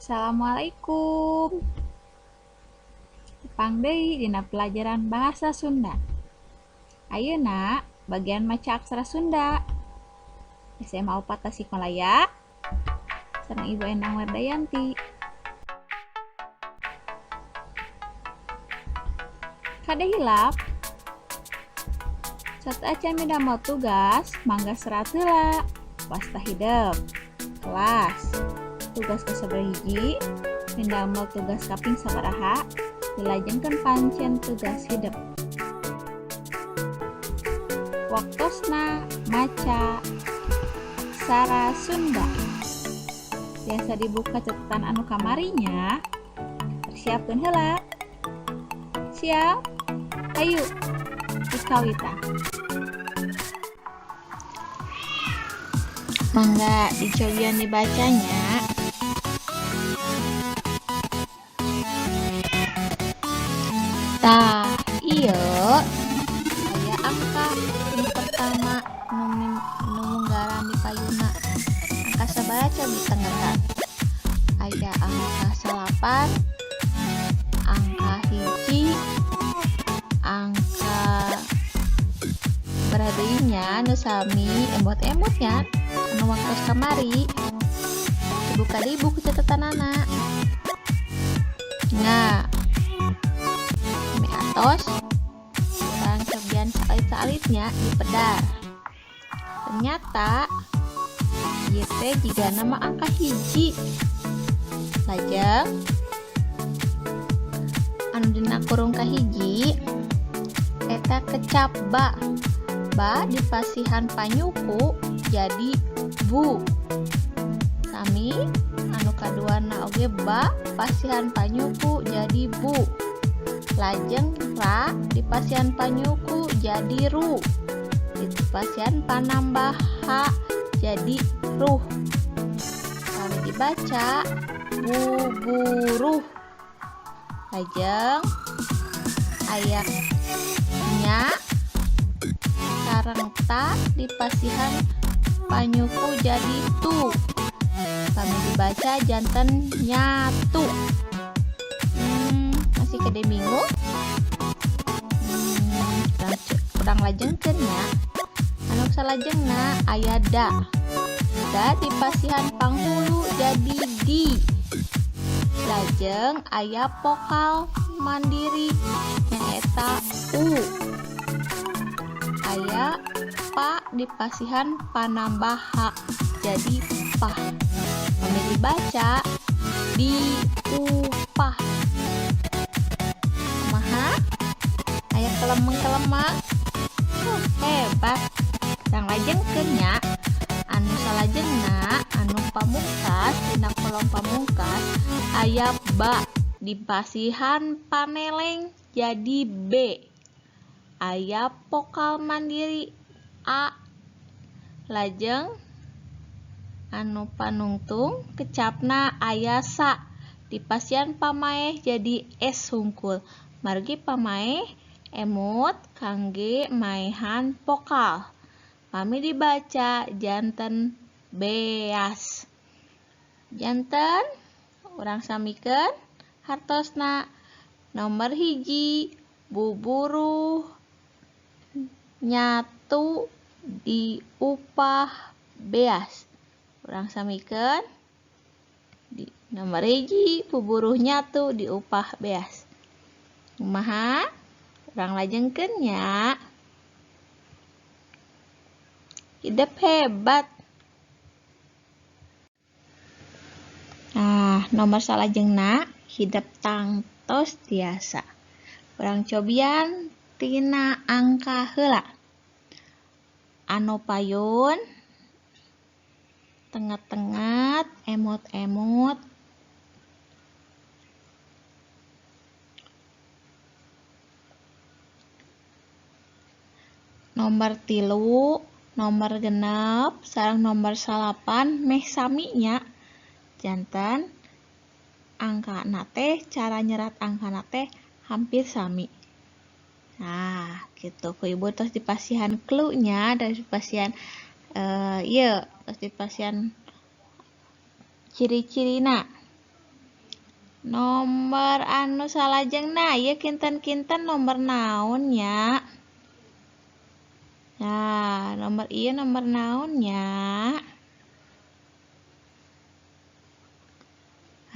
Assalamualaikum. Tepang deui dina pelajaran Bahasa Sunda. Ayeuna bagian maca aksara Sunda. SMA 4 Tasikmalaya. Sareng Ibu Endang Wardayanti. Kade hilap. Sateuacan midamel tugas, mangga serat heula. Wasta hidep. Kelas. Tugas kasabaraha hiji, midamel tugas kaping sabaraha, dilajengkeun pancen tugas hidep. Waktosna maca aksara Sunda. Biasa dibuka catatan anu kamari nya. Persiapkeun heula. Siap? Hayu, dikawitan. Mangga dicobian dibacanya. Tah, ieu aya angka nu pertama nu munggaran di payuna. Angka sabaraha cobi tengetan? Aya angka 9, angka 1, angka sabaraha deui nya nu sami emot-emot nya anu waktos kamari. Dibuka deui buku catatanana. Nah, atos urang cobian saalit-saalitnya dipedar. Ternyata ieu teh jigana mah angka 1. Lajeng anu dina kurung kahiji eta kecap ba. Ba dipasihan panyuku jadi bu. Sami anu kaduana oge ba pasihan panyuku jadi bu. Lajeng ra dipasihan panyuku jadi ru. Dipasihan panambah ha jadi ruh. Kali dibaca buburuh. Lajeng aya nya sareng ta dipasihan panyuku jadi tu. Kami dibaca janten nyatu. Masih kede minggu. Urang lajengkeun nya. Anu salajengna aya da. Da dipasihan panghulu jadi di. Lajeng aya vokal mandiri nyaeta u. Aya pa dipasihan panambah ha jadi pah. Kami dibaca diupah. Kumaha? Aya kelemeng-kelemang. Hebat. Urang lajengkeun nya. Anu salajengna anu pamungkas dina kolom pamungkas aya ba dipasihan paneleng jadi b. Aya vokal mandiri a. Lajeng anu panungtung kecapna aya sa dipasihan pamaeh jadi s hungkul. Margi pamaeh emut kangge maehan vokal. Pami dibaca janten beas. Janten urang samikeun hartosna nomor 1 buburuh nyatu diupah beas. Urang samikeun di nomor 1 buburuh nyatu diupah beas. Kumaha? Urang lajengkeun nya. Hidep hebat. Nah, nomor salajengna hidep tangtos tiasa. Urang cobian tina angka heula. Anu payun tenget-tenget, emot-emot. Nomor 3, nomor 6, sareng nomor 9 meh saminya. Janten angkana teh cara nyerat angkana teh hampir sami. Nah, gitu. Ku ibu tos dipasihan clue-nya, dari dipasihan ieu, tos dipasihan ciri-cirina. Nomor anu salajengna ieu kinten-kinten nomor naon nya? Nah, nomor ieu nomor naon nya?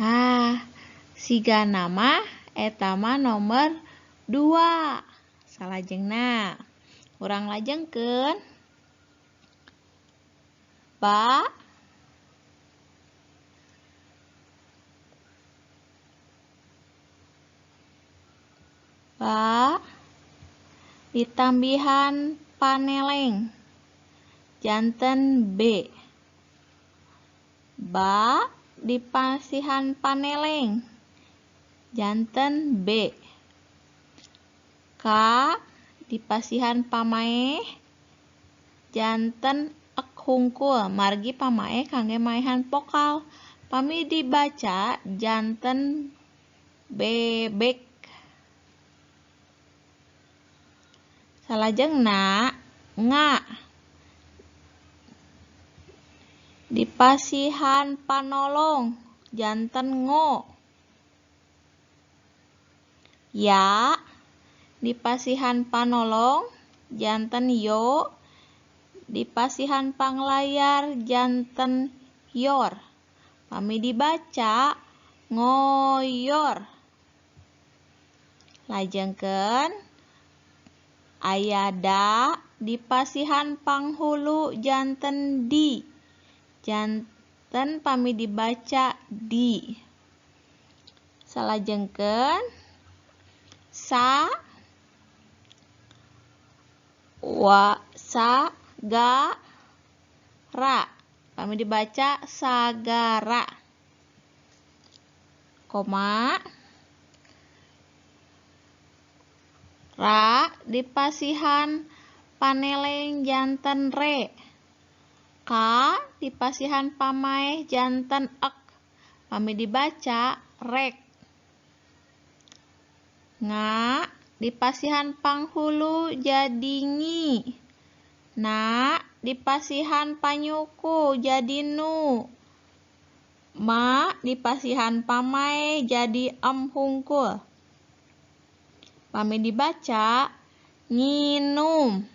Ah, sigana mah eta mah nomor 2. Salajengna urang lajengkeun. Ba ba ditambihan paneleng janten B. Ba dipasihan paneleng janten B. K dipasihan pamaeh janten ek hungkul margi pamaeh kangge maehan vokal. Pami dibaca janten bebek. Salajengna nga dipasihan panolong janten ngo. Ya dipasihan panolong janten yo. Dipasihan panglayar janten yor. Pami dibaca ngoyor. Lajengkeun aya da dipasihan panghulu janten di. Janten pami dibaca di. Salajengkeun sa wa sa ga ra. Pami dibaca sagara. Koma ra dipasihan paneleng janten re. K dipasihan pamaeh janten ek. Pami dibaca rek. Nga dipasihan panghulu jadi ngi. Na dipasihan panyuku jadi nu. Ma dipasihan pamaeh jadi em hungkul. Pami dibaca nginum.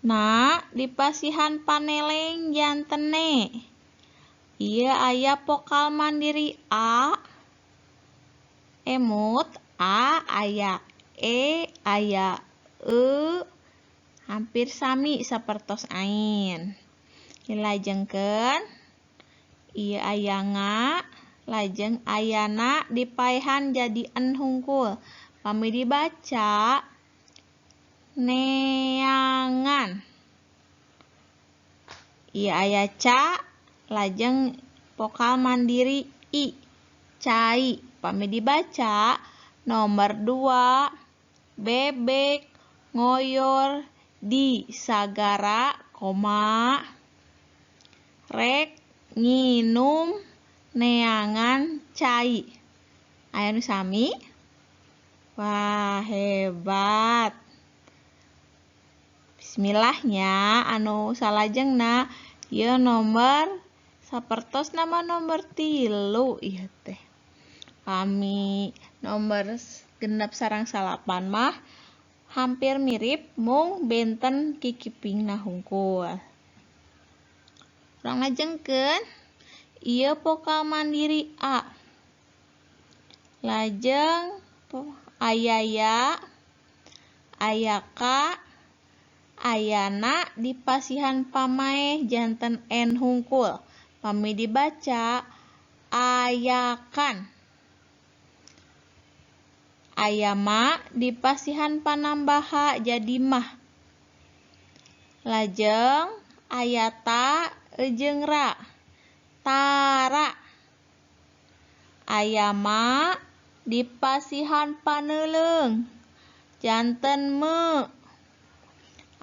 Na dipasihan paneleng janten ne. Ieu aya vokal mandiri a. Emut a aya e aya e hampir sami sapertos ain. Dilajengkeun ieu aya nga lajeng ayana dipaehan jadi en hungkul. Pami dibaca neangan. Ieu aya ca lajeng vokal mandiri i cai. Pami dibaca nomor 2 bebek ngoyor di sagara koma rek nginum neangan cai. Aya nu sami? Wah, hebat. Bismillahnya anu salajengna ieu nomor sapertos nama nomor 3 ieu teh. Pami nomor 6 sareng 9 mah hampir mirip mung benten kikipingna hungkul. Urang lajengkeun ieu vokal mandiri a. Lajeng aya ya, aya ka, ayana dipasihan pamaeh janten n hungkul. Pami dibaca ayakan. Aya ma dipasihan panambaha jadi mah. Lajeng aya ta jeung ra tara. Aya ma dipasihan paneuleung janten me.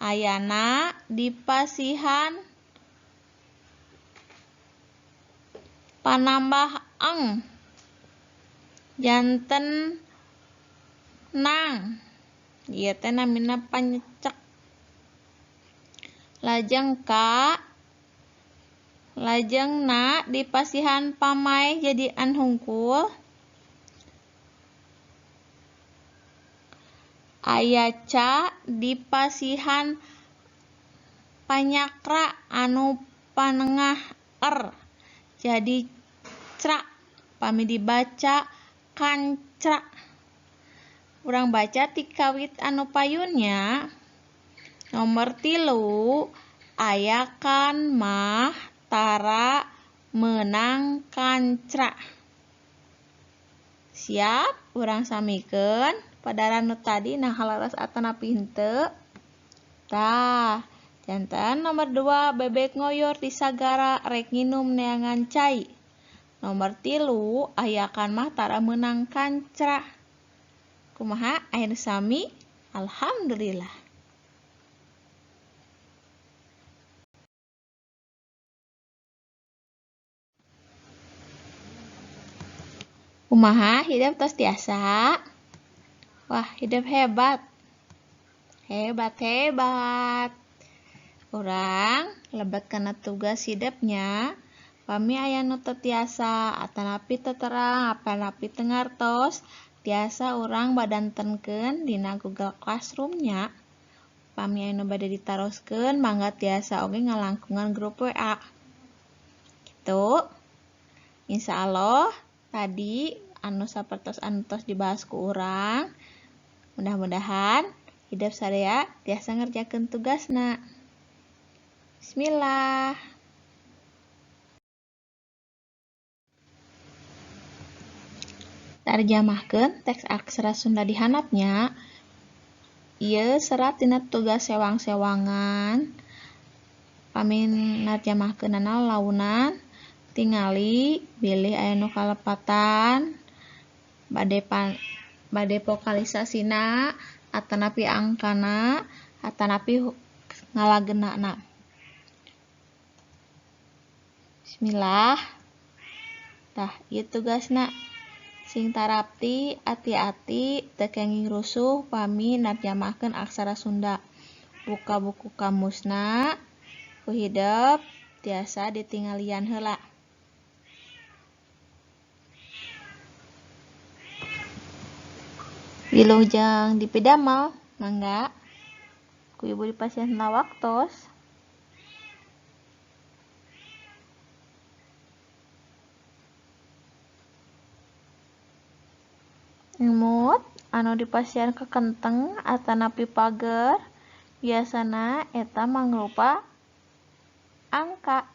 Ayana dipasihan panambah eng janten nang. Ieu teh namina panyecek. Lajeng ka Lajengna dipasihan pamaeh jadi an hungkul. Aya ca dipasihan panyakra anu panengah er jadi cra pami dibaca kancra. Urang baca ti kawit anu payunnya. Nomor 3 aya kan mah tara meunang kancra. Siap, urang samikeun padaran nu tadi nah leres atanapi henteu. Tah, janten nomor 2 bebek ngoyor di sagara rek nginum neangan cai. Nomor 3 aya kan mah tara meunang kancra. Kumaha aya nu sami? Alhamdulillah. Kumaha hidep tos tiasa? Wah, hidep hebat. Hebat hebat. Urang lebet kana tugas hidepnya. Pami aya nu teu tiasa atanapi teu terang atanapi teu ngartos, tiasa urang badantenkeun dina Google Classroom-nya. Pami aya nu bade ditaroskeun mangga tiasa oge ngalangkungan grup WA. Kitu. Insyaallah tadi anu sapertos anu tos dibahas ku urang, mudah-mudahan hidep sadaya tiasa ngerjakeun tugasna. Bismillah. Tarjamahkeun teks aksara Sunda di handapnya. Ieu serat dina tugas sewang-sewangan. Pami narjamahkeunana launan tingali bilih aya nu kalepatan bade vokalisasina atanapi angkana atanapi ngalagenana. Bismillah. Tah, ieu tugasna. Sing tarapti, ati-ati, teu kenging rusuh pami narjamahkeun aksara Sunda. Buka buku kamusna ku hidep tiasa ditingalian heula. Wilujeng dipidamel, mangga. Ku ibu dipasihan waktos. Emut anu dipasihan ka kenteng atanapi pager biasana eta mangrupa angka.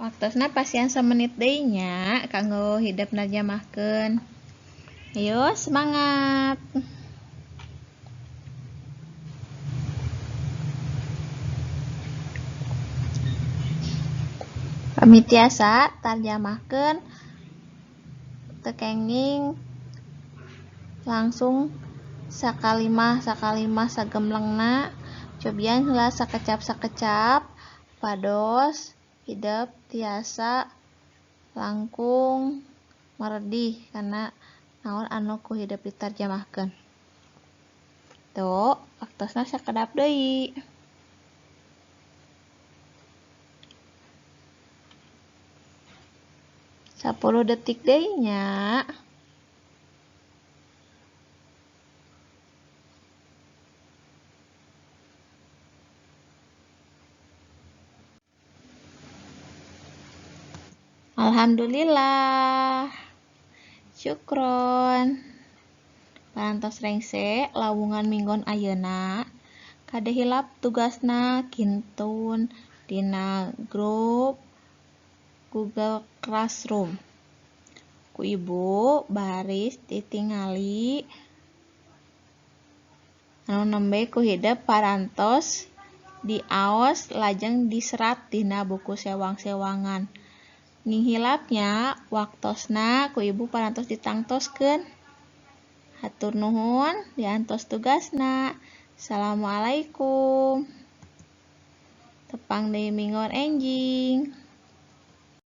Waktosna pasihan samenit deui nya kanggo hidep narjamahkeun. Ayo semangat. Pami tiasa tarjamahkeun teu kenging langsung sakalimah sakalimah sagemlengna, cobian heula sakecap-sakecap pados hidep tiasa langkung meredih karena naon anu ku hidep ditarjamahkeun. Tuh, waktosna sakedap deui. 10 detik deui nya. Alhamdulillah. Syukron. Parantos rengse lawungan minggon ayeuna. Kade hilap tugasna kintun dina grup Google Classroom. Ku ibu baris ditingali anu nembe ku hidep parantos diaos lajeng diserat dina buku sewang-sewangan. Nging hilap nya, waktosna ku ibu parantos ditangtoskeun. Hatur nuhun, diantos tugasna. Assalamualaikum. Tepang deui minggon enjing.